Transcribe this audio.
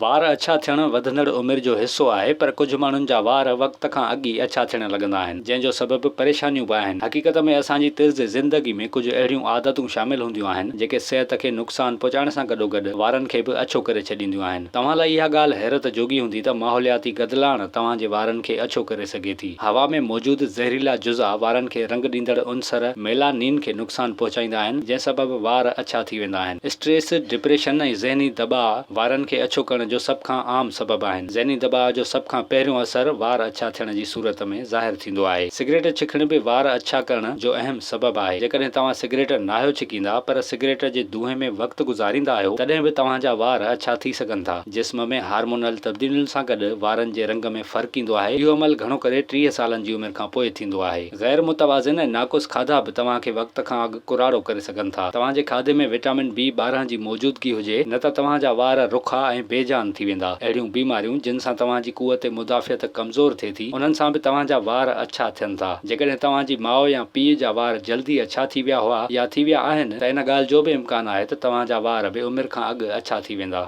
وار اڇا ٿيڻ وڌندڙ عمر جو حصو آهي پر ڪجهه ماڻهن جا وار وقت کان اڳ ئي اڇا ٿيڻ لڳندا آهن جنهن جو سبب پريشانيون به آهن. حقيقت ۾ اسان جي طرز زندگي ۾ ڪجهه اهڙيون عادتون شامل هونديون آهن جيڪي صحت کي نقصان پهچائڻ سان گڏوگڏ وارن کي به اڇو ڪري ڇڏينديون آهن. توهان لاء اها ڳالهه حيرت جوڳي هوندي ته ماحولياتي گدلاڻ توهان جي وارن کي اڇو ڪري سگهي ٿي. هوا ۾ موجود زهريلا جزا وارن کي رنگ ڏيندڙ عنصر ميلانين کي نقصان پهچائيندا آهن جنهن سبب وار اڇا ٿي ويندا آهن. اسٽريس، ڊپريشن ۽ ذهني دٻاء وارن کي اڇو ڪرڻ جو سڀ کان عام سبب آهن. ذهني دٻاء جو سڀ کان پهريون اثر وار اڇا ٿيڻ جي صورت ۾ ظاهر ٿيندو آهي. سگريٽ ڇڪڻ به وار اڇا ڪرڻ جو اهم سبب آهي. جيڪڏهن توهان سگريٽ ناهيو ڇڪيندا پر سگريٽ جي دونهين ۾ وقت گذاريندا آهيو تڏهن به توهان جا وار اڇا ٿي سگهن ٿا. جسم ۾ هارمونل تبديلين سان گڏ وارن جي رنگ ۾ فرق ايندو آهي. اهو عمل گهڻو ڪري 30 سالن جي عمر کان پوء ٿيندو آهي. غير متوازن ۽ ناقص کاڌا به توهان کي وقت کان اڳ ڪراڙو ڪري سگهن ٿا. توهان جي کاڌي ۾ وٽامن بي 12 جي موجودگي هجي نه ته توهان جا وار رکا ۽ بي جان ٿي ويندا. اهڙيون بيماريون جن سان توهان جي قوت مدافعت ڪمزور ٿئي ٿي انهن سان به توهان جا وار اڇا ٿين ٿا. جيڪڏهن توهان جي ماء يا پيء جا وار جلدي اڇا ٿي ويا هئا يا ٿي ويا آهن ته ان ڳالهه جو به امڪان آهي ته توهان جا وار به عمر کان اڳ اڇا ٿي ويندا.